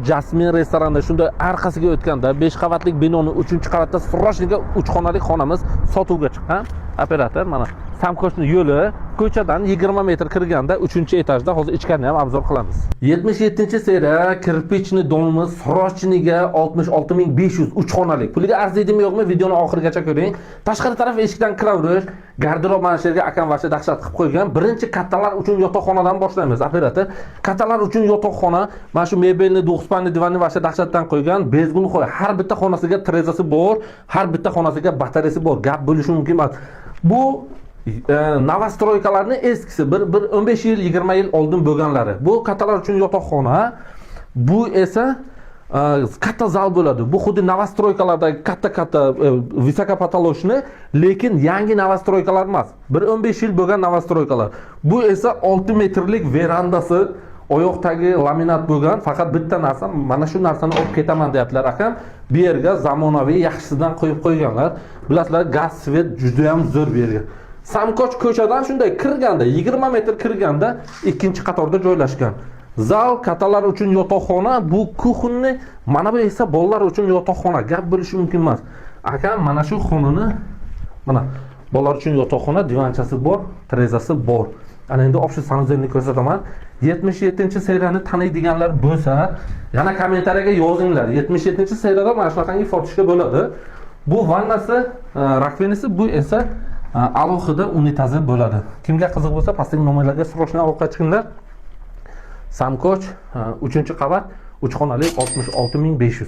Jasmin restorani shunday orqasiga o'tganda 5 qavatli binoni 3-qavatda срочный ga 3 xonali xonamiz sotuvga chiqqan. Operator, mana Samkochni yo'li, ko'chadan 20 metr kirganda 3-etajda. Hozir ichkarini ham обзор qilamiz. 77-seriya кирпичный дом imiz срочный ga 66 500, 3 xonali. Puliga arziydimi, yo'qmi, videoni oxirigacha ko'ring. Tashqari taraf eshikdan kiraverish, garderob mana shu yerga akam вообще dahshat qilib qo'ygan. Birinchi kattalar uchun yotoqxonadan boshlaymiz, operator. Kattalar uchun yotoqxona, mana shu mebelni, двухспальный divanni вообще dahshatdan qo'ygan. Безглухой, har bitta xonasiga terezasi bor, har bitta xonasiga batareyasi bor. Gap bo'lishi mumkin emas. Bu новостройка larni eskisi, bir 15 yil, 20 yil oldin bo'lganlari. Bu kattalar uchun yotoqxona. Bu esa katta zal bo'ladi. Bu xuddi новостройка lardagi katta katta высокопотолочный, lekin yangi новостройка lar emas. Bir 15 yil bo'lgan новостройка lar. Bu esa 6 metrlik verandasi, oyoq tagi laminat bo'lgan. Faqat bitta narsa, mana shu narsani olib ketaman deyaptilar akam. Bu yerga zamonaviy yaxshisidan qo'yib qo'yganlar. Bilasizlar, gaz, свет juda ham zo'r bu yerga. Samkoch ko'chadan shunday kirganda, 20 metr kirganda ikkinchi qatorda joylashgan. Zal, kattalar uchun yotoqxona, bu кухонный, mana bu esa bolalar uchun yotoqxona. Gap bo'lishi mumkin emas. Akam mana shu xonani, mana bolalar uchun yotoqxona, divanchasi bor, terezasi bor. Ana endi общий санузел ni ko'rsataman. 77-seriyani taniydiganlar bo'lsa, yana kommentariyaga yozinglar. 77-seriyada mana shunaqangi форточка bo'ladi. Bu vannasi, раковина si, bu esa alohida unitazi bo'ladi. Kimga qiziq bo'lsa, pastdagi nomerlarga срочно aloqaga chiqinglar. Samkoch, 3-qavat, 3 xonali, 66 500.